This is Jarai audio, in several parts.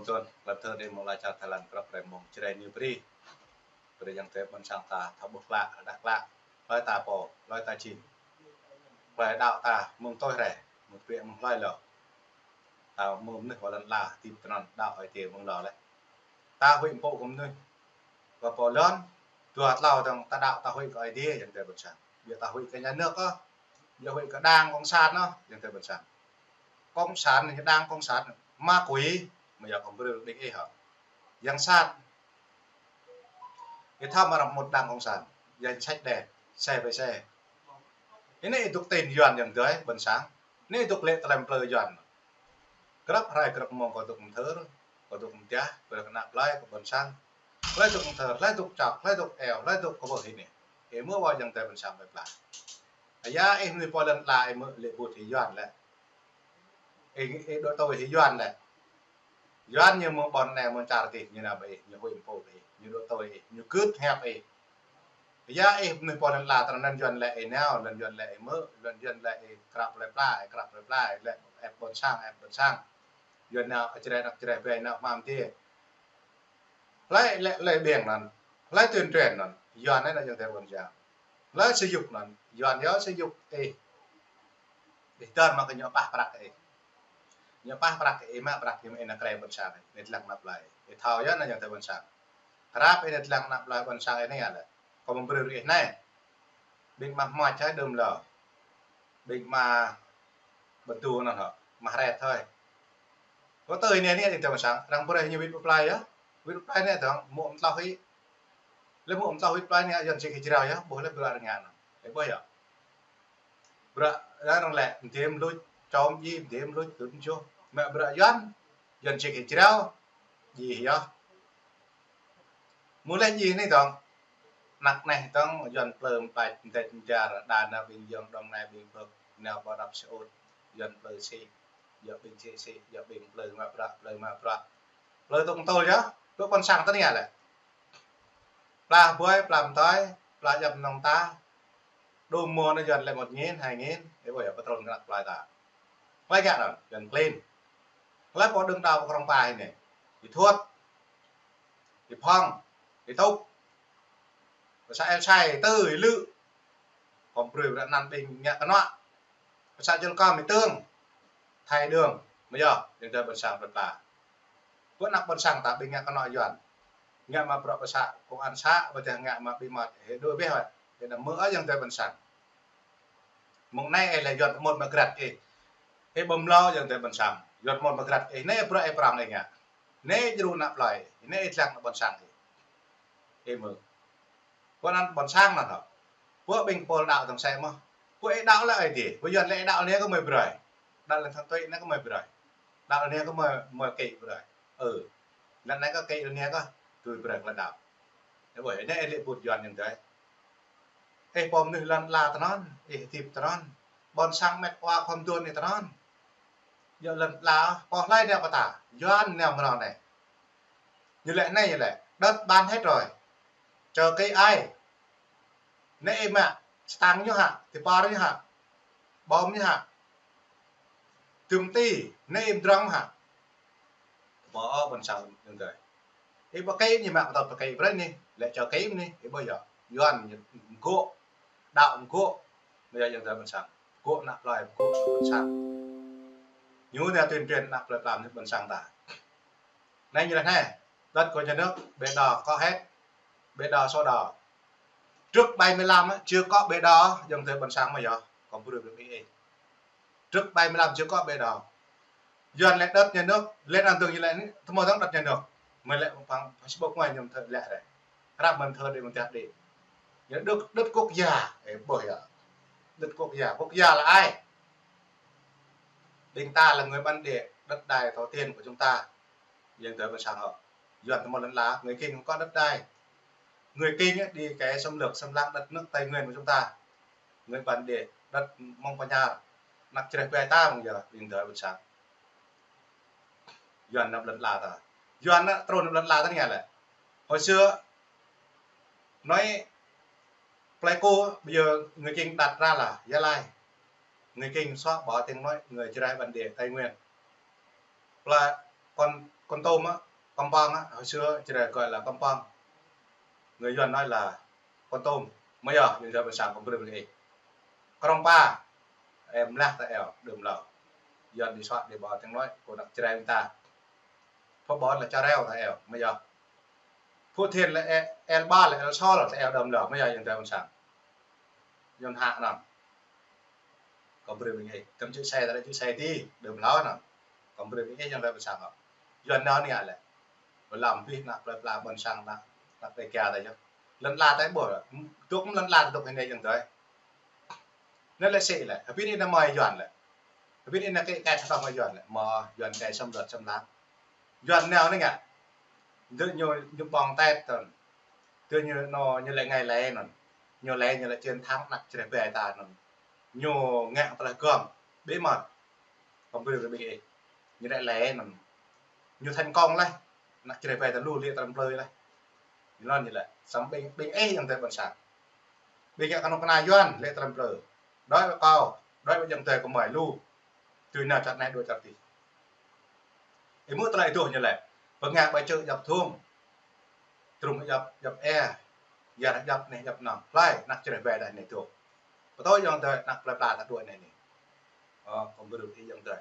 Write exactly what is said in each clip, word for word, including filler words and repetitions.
Tuan, lăp thơ đĭ mơ̆ng lăi čar Thái Lan krăp rai mơ̆ng čơrai ñu bri. Bri yang tơ ƀôn sang ta thâo ƀuh klă, đah klă. Hlơi ta pô, hlơi ta jing. Hlơi đaŏ ta mơ̆ng tui rai, mơ̆ng tui mơ̆ng hlơi lŏ. Ta mơ̆ng mơnuih wơ̆t lŏn ala, tip tơnăn đaŏ ai tiê mơ̆ng lŏ lĕ. Ta huĭ mpŭ kơ mơnuih. Kơ pô lŏn, dua tlâo tơ̆ng ta đaŏ ta huĭ kơ ai tiê, yang tơ ƀôn sang. Biă ta huĭ kơ nhà nước ôh, biă huĭ kơ đảng cộng sản ôh, yang tơ ƀôn sang. Cộng sản ñu đảng cộng sản, ma quỷ, mơ̆ yua kơ brơi đĭ ih hŏ. Yang sat. Ih thâo mơ̆ arăng mŭt đảng cộng sản, danh sách đen, xe về xe. Anai ih dŏ tin Yuan yang tơ ƀôn sang. Anai ih dŏ lĕ tơlơi plư Yuan. Krăp rai krăp mơ̆ng kơ dŏ mơthơr, kơ dŏ mơtiah, kơ ană plơi, kơ ƀôn sang. Hlơi dŏ mơthơr, hlơi dŏ čŏk, hlơi dŏ eo, hlơi dŏ kơ bơh anai. Ih mơ̆ wơ̆t yang tơ ƀôn sang ƀai pla. Aya ih mơnuih pô lŏn ala ih mơ̆ lĕ bŭt ih Yuan lĕ. Ih, ih dŏ tui ih Yuan lĕ. Yuan ñu mơ̆ng ƀôn anai mơ̆ng čar tih, ñu nao ƀơi ih, ñu huĭ mpŭ ƀơi ih, ñu dŏ tui ih, ñu gưt hiăp ih. Aya ih mơnuih pô lŏn ala tơnăn Yuan lĕ ih nao, lŏn Yuan lĕ ih mơ̆, lŏn Yuan lĕ ih krăp rai pla, ih krăp rai pla, ih lĕ ĕp ƀôn sang, ĕp ƀôn sang. Yuan nao čơrai ană čơrai ƀai nao hmam tiê. Hlơi lĕ, hlơi ƀing anŭn, hlơi tuyên truyền anŭn, Yuan anai nao yang tơ ƀôn sang. Hlơi sơyuk anŭn, Yuan yơh sơyuk ih. Ih dơ̆ng mă kơ ñu pah prăk ih. Ñu pah prăk ih, mă prăk ih, mă ih nao krĕ ƀôn sang ih, ih lăng ană plơi. Ih thâo yơh nao yang tơ ƀôn sang. Krăp ih lăng ană plơi ƀôn sang ih anai lĕ. Kơ mơ̆ng brơi ih anai. Ƀing mă hmua čai đơ̆m lŏ. Ƀing mă bơdu anŭn hŏ, mă hret hơi. Kơ tơ ih anai anai yang tơ ƀôn sang, arăng brơi ñu wĭt pơplai yơh. Wĭt pơplai anai dơ̆ng, mŭk mơtloh ih. Lĕ mŭk mơtloh wĭt pơplai anai Yuan čih kơ jrao yơh, ƀuh lĕ bruă arăng ngă anŭn. Ih ƀuh yơh. Bruă arăng lĕ, mơdê mơluč, čom ji, mơdê mơluč, tŭ mơjuh. Mă bruă Yuan, Yuan čih kơ jrao, ji yơh. Mơ̆ lĕ ji anai dơ̆ng. Anăk anai dơ̆ng, Yuan plư mơplač, mơdĕč mơjar, đa nao ƀing yŏng đŏng anai ƀing pơk, nao ƀơi Arab Saudi, Yuan plư sĭ, yua ƀing sĭ sĭ, yua ƀing plư mă bruă, plư mă bruă. Plư tŭ tôl yơh, tŭ ƀôn sang tơ anai lĕ. Pla ƀuai, pla mơtơi, pla djŏp mơnơ̆ng ta. Đơ̆m mơ̆ anai Yuan lĕ một nghìn, hai nghìn, ih ƀuh yơh pơtrŭn kơ ană plơi ta. Hlơi ngă anŭn, Yuan klin. Hlơi pô đơ̆ng đao pơ krong pa anai. Ih thuot. Ih phong. Ih tŭk. Pơ să El Sai, tơ ih lư. Kơ brơi bruă anăn ƀing ngă kơnuă. Pơ să Jul Kom ih tơ̆ng. Thai đơ̆ng. Mơ̆ yơh, yang tơ ƀôn sang plơi pla. Pơ anăp ƀôn sang ta ƀing ngă kơnuă Yuan. Ngă mă bruă pơ să công an xã, ƀôdah ngă mă ƀing mă, ih dŏ ƀĕ hơi. Ih nao mơ̆ ơi yang tơ ƀôn sang. Mơ̆ng anai ih lĕ Yuan tơmŭt mă grăt ih. Ih ƀơ̆m lŏ yang tơ ƀôn sang. Yuan tơmŭt mă grăt ih. Anai bruă ih prŏng ih ngă. Anai djru ană plơi. Anai ih lăng ană ƀôn sang ih. Ih mơ̆. Pơ anăn ƀôn sang anŭn hŏ. Pơ ƀing pô đaŏ tơ̆ng sĕ mơ̆. Pơ ih đaŏ lĕ ai tiê. Pơ Yuan lĕ ih đaŏ anai kơ mơi brơi. Đaŏ lĕ thăn tui anai kơ mơi brơi. Đaŏ anai kơ mơi, mơi kĭ brơi. Ơ. Lĕ anai kơ kĭ anai kơ tui brơi kơ đaŏ. Ih ƀuh, anai ih lĕ bŭt Yuan yang tơ. Ih pô mơnuih lŏn ala tơnăn, ih tip tơnăn. Ƀôn sang met wa khŏm duôn ih tơnăn. Yua lŏn ala, pô hlơi nao pơ ta, Yuan nao mơnơ̆ng anai. Ñu lĕ anai ñu lĕ, đất bán hết rồi. Cho cái ai. Anai ih mă, stang ñu hă, tơpar ñu hă, bom ñu hă. Tơm ti, anai ih mơdrŏng hă. Ƀuh ôh ƀôn sang yang tơ. Ih pơkĭ ñu mă pơtô pơkĭ brơi anai, lĕ čơ kĭ anai, ih ƀuh yơh. Yuan ñu mơgŏ, đaŏ mơgŏ, mơ̆ yơh yang tơ ƀôn sang. Mơgŏ ană plơi, mơgŏ ƀôn sang. Ñu nao tuyên truyền ană plơi pla mơnuih ƀôn sang ta. Anai ñu lĕ anai, đất của nhà nước, bìa đỏ có hết, bìa đỏ sổ đỏ. Trước bảy mươi lăm á, chưa có bìa đỏ, yang tơ ƀôn sang mơ̆ yơh, kơ brơi ƀing ih. Trước bảy mươi lăm chưa có bìa đỏ. Yuan lĕ đất nhà nước, lĕ anăn tơ̆ng ñu lĕ anai, tơmâo dơ̆ng đất nhà nước. Mơi lĕ păng Facebook mơi ñu thơ lĕ rai. Krăp mơ̆n thơ đĭ mơ̆n tiah đĭ. Ñu đất, đất quốc gia, ih ƀuh yơh. Đất quốc gia, quốc gia là ai? Ƀing ta là người bản địa, đất đai tổ tiên của chúng ta. Yang tơ ƀôn sang hŏ. Yuan tơmâo lŏn ala, người Kinh không có đất đai. Người Kinh á, đi kẻ xâm lược, xâm lăng đất nước Tây Nguyên của chúng ta. Người bản địa, đất Mông Panyar, anăp čơreh ƀai ta mơ̆ng yơh, yang tơ ƀôn sang. Yuan anăp lŏn ala ta. Yuan anăp trŭn anăp lŏn ala ta anai lĕ. Hồi xưa, nói Pleiku, bây giờ người Kinh đặt ra là Gia Lai. Người Kinh xóa bỏ tiếng nói người Jrai bản địa Tây Nguyên. Là còn Kon Tum á, Kông Pông á, hồi xưa Jrai gọi là Kông Pông. Người Yuan nói là Kon Tum. Mơ̆ yơh, Yuan dơi ƀôn sang kông brơi ƀing ih. Krông Pa, em lah ta eo, đưm hlâo. Yuan đi soạn đi ƀơi tiếng nói, kơ ană Jrai ƀing ta. Phú Bón là Cha Reo ta eo, mơ̆ yơh. Phú Thiện là e-, El Ba là El Sol ta eo đưm hlâo, mơ̆ yơh Yuan dơi ƀôn sang. Yuan hă anŭn. Kông brơi ƀing ih, tơm chữ xe ta lĕ chữ xe ti, đưm hlâo anŭn. Kông brơi ƀing ih Yuan dơi ƀôn sang kơ. Yuan nao anai lĕ. Ƀu lăm pih ană plơi pla ƀôn sang ană, ană plơi pla ta yơh. Lŏn ala ta ƀuh, dŏ lŏn ala ta dŏ hơnai Yuan dơi. Anai lĕ sĭ lĕ, hơbĭn ih nao mơ̆ Yuan lĕ. Hơbĭn ih nao kĕ kĕ tơlơi mơ̆ Yuan lĕ. Mơ̆ Yuan kĕ xâm lược xâm lăng. Yuan nao anai ngă. Dŏ ñu, ñu ƀơ̆ng tĕt tơ̆n. Dŏ ñu nao, ñu lĕ ngai lĕ anŭn. Ñu lĕ, ñu lĕ chiến thắng ană Jrai ƀing ta anŭn. Ñu ngă tơlơi gơ̆ng. Bí mật. Kông brơi ƀing ih. Ñu lĕ lĕ anŭn. Ñu thành công laih. Ană Jrai ƀing ta lu lĕ tơlơi plơi laih. Ñu lŏn ñu lĕ. Samơ̆ ƀing, ƀing ih Yuan dơi ƀôn sang. Ƀing ngă kơnuk kơna Yuan lĕ tơlơi plơi. Đối với kâo, đối với Yuan dơi kơ mơi lu. Tui nao čar anai dŏ čar adih. Ih hmư̆ tơlơi ih dŏ ñu lĕ. Pơngă ƀơi čư̆ djŏp thung. Trŭm djŏp, djŏp e. Yar djŏp anai djŏp anŭn. Hlơi ană Jrai ƀing ta anai dŏ. Pơtô Yuan dơi ană plơi pla ta dŏ anai anai. Ơ, kông brơi ih Yuan dơi.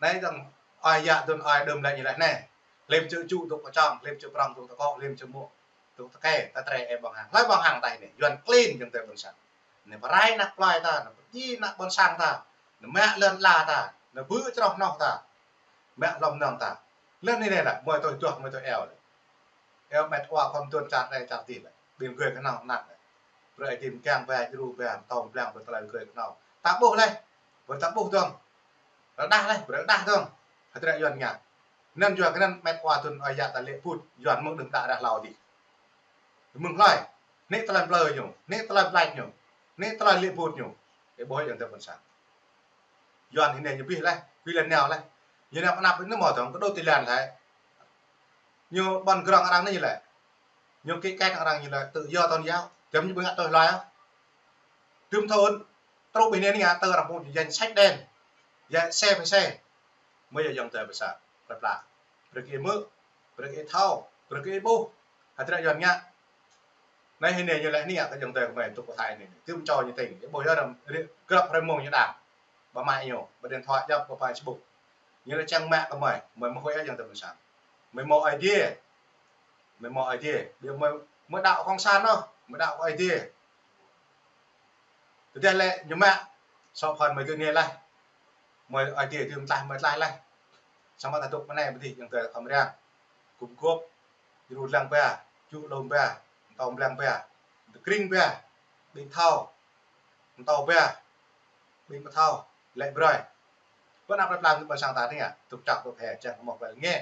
Anai dơ̆ng ơi yă dŭn ơi đưm lĕ ñu lĕ anai. Hlĭm čư̆ čŭ dŏ pơčŏng, hlĭm čư̆ prŏng dŏ tơkŏ, hlĭm čư̆ mŭk dŏ tơkĕ, ta trĕ ê ƀơ̆ng hăng. Hlơi ƀơ̆ng hăng ta anai, Yuan klin Yuan dơi ƀôn sang. Anai pơrai ană plơi ta, anai pơdjai ană ƀôn sang ta, anai mă lŏn ala ta, anai ƀu čroh hnoh ta, mă hlŏm nong ta. Lĕ anai anai lĕ, mơi tui duah, mơi tui eo lĕ. Eo met wa khŏm tuan čar anai čar adih lĕ. Ƀing gơ̆ kơnơ̆ng anăp lĕ. Brơi ih dĭm kiăng ba, djru ba, tơm blang brơi tơlơi gơ̆ kơnơ̆ng. Ta ƀuh lĕ, brơi ta ƀuh dơ̆ng. Rơđah lĕ, brơi rơđah dơ̆ng. Hơdră Yuan ngă. Anŭn yua kơ anŭn met wa dŭn ơi yă ta lĕ put, Yuan mơ̆ng đưm đă rah hlâo adih. Mơ̆ng hlơi, anai tơlơi plơi ñu, anai tơlơi plač ñu, anai tơlơi lĕ put ñu. Ih ƀuh Yuan dơi ƀôn sang. Yuan hơnai ñu pih laih, pih lĕ nao laih. Ñu nao pơ anăp anai mơ̆ dơ̆ng, kơ đô ti lan laih. Ñu ƀơ̆n grŏng arăng anai ñu lĕ. Ñu kĕ kĕ arăng ñu lĕ, tự do tôn giáo. Tơm ñu ƀu ngă tui hlơi ôh. Tơm thun, truh ƀing anai ngă tơ arăng pŭn danh sách đen. Danh xe phải xe. Mơ̆ yơh Yuan dơi ƀôn sang, plơi pla. Brơi kơ ih hmư̆, brơi kơ ih thâo, brơi kơ ih ƀuh. Hơdră Yuan ngă. Anai hơnai ñu lĕ anai ngă kơ Yuan dơi kơ mơi dŏ pơ Thái anai. Tơm čô ñu tĭng, ih ƀuh yơh răm, ri-, grăp hrơi mông ñu đah. Ƀă mă ñu, ƀă điện thoại djŏp, ƀă Facebook. Ñu lĕ čang mă kơ mơi, mơi mơ̆ huĭ Yuan dơi ƀôn sang. Mơi mâo Aê Diê. Mơi mâo Aê Diê. Ƀiă mơi, mơi đaŏ cộng sản ôh, mơi đaŏ Aê Diê. Tơdah lĕ ñu mă, sŏ phăn mơi tui anai laih. Mơi Aê Diê tui mơtlaih, mơi tlaih laih. Samơ̆ ta dŏ pơ anai ƀu dih Yuan dơi khŏm răng. Gum gôp, djru lăng ba, čŭ lŏm ba, mơtâo blang ba, tơkring ba, ƀing thâo, mơtâo ba, ƀing ƀu thâo, lĕ brơi. Pơ anăp plơi pla ƀôn sang ta anai, dŏ čăk dŏ he, čang kơ mơ̆ plơi ngă.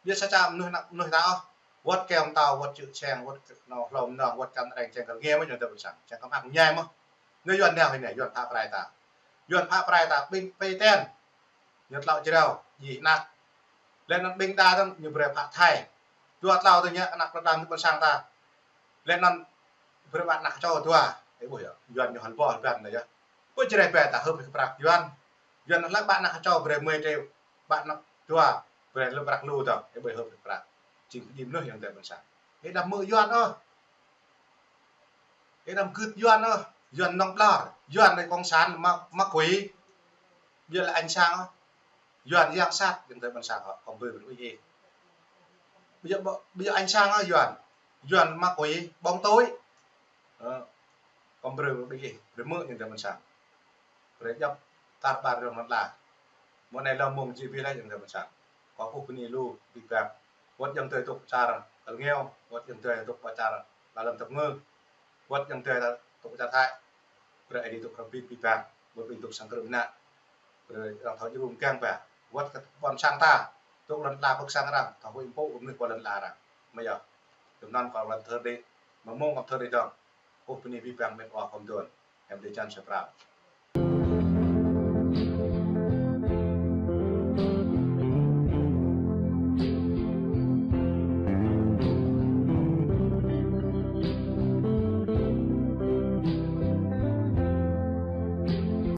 Ƀiă sa ča mơnuih anăp mơnuih ta ôh. Wơ̆t kơ mơtâo, wơ̆t čư̆ čeng, wơ̆t kơ anŏ hlŏm nong, wơ̆t kơ anŏ reng čeng kơ ngă mơ̆ Yuan dơi ƀôn sang. Čang kơ mơak ñai mơ̆. Anai Yuan nao hơnai, Yuan phă pơrai ta. Yuan phă pơrai ta, ƀing pơtĕn. Ñu tlŏ jrao, djai anăp. Lĕ anŭn ƀing đa dơ̆ng, ñu brơi phă Thái. Dua tlâo dơ̆ng ñu anăp plơi pla ƀôn sang ta. Lĕ anŭn brơi ƀă anăp čô dua. Ih ƀuh yơh, Yuan ñu hơl ƀô̆ hơl ƀăn anai yơh. Ƀu Jrai ƀing ta hơp hơp prăk Yuan. Yuan lĕ ƀă anăp čô brơi mơi tĕ ƀă anăp dua brơi lĕ prăk lu dơ̆ng. Ih ƀuh hơp hơp prăk. Jing kơ djai mơnuih Yuan dơi ƀôn sang. Ih đăm hmư̆ Yuan ôh. Ih đăm gưt Yuan ôh. Yuan nong ƀlŏr. Yuan anai cộng sản ma, ma quỷ. Ƀiă lĕ anh sang ôh. Yuan yang sat, Yuan dơi ƀôn sang hŏ, kông brơi ƀing ih. Ƀiă, ƀiă anh sang ôh Yuan. Yuan ma quỷ, bóng tối. Ơ, kông brơi ƀing ih, brơi mơ̆ Yuan dơi ƀôn sang. Brơi djŏp tar ƀar rŏng lŏn ala. Mơ̆ anai lŏm mông jih ƀiă laih Yuan dơi ƀôn sang. Kâo kơkuh bơni lu, abih bang. Wơ̆t Yuan dơi dŏ čar Kơl Ngeo, wơ̆t Yuan dơi dŏ pơ čar Lăm Tăp Ngư. Wơ̆t Yuan dơi dŏ pơ čar Thái. Brơi Aê Diê dŏ krăp abih bang. Wơ̆t ƀing dŏ sang krư̆ mơnă. Brơi arăng thâo djru mơgang ba. Wơ̆t kơ ƀôn sang ta. Dŏ lŏn ala pơ sang arăng. Thâo huĭ pô kơ mơnuih pơ lŏn ala arăng. Mơ̆ yơh. Tơm anŭn kâo lŏn thơ đĭ. Mơ̆ mông kâo thơ đĭ dơ̆ng. Kơkuh bơni abih bang met wa khŏm dŏ. Hem đĭ čan sa pral.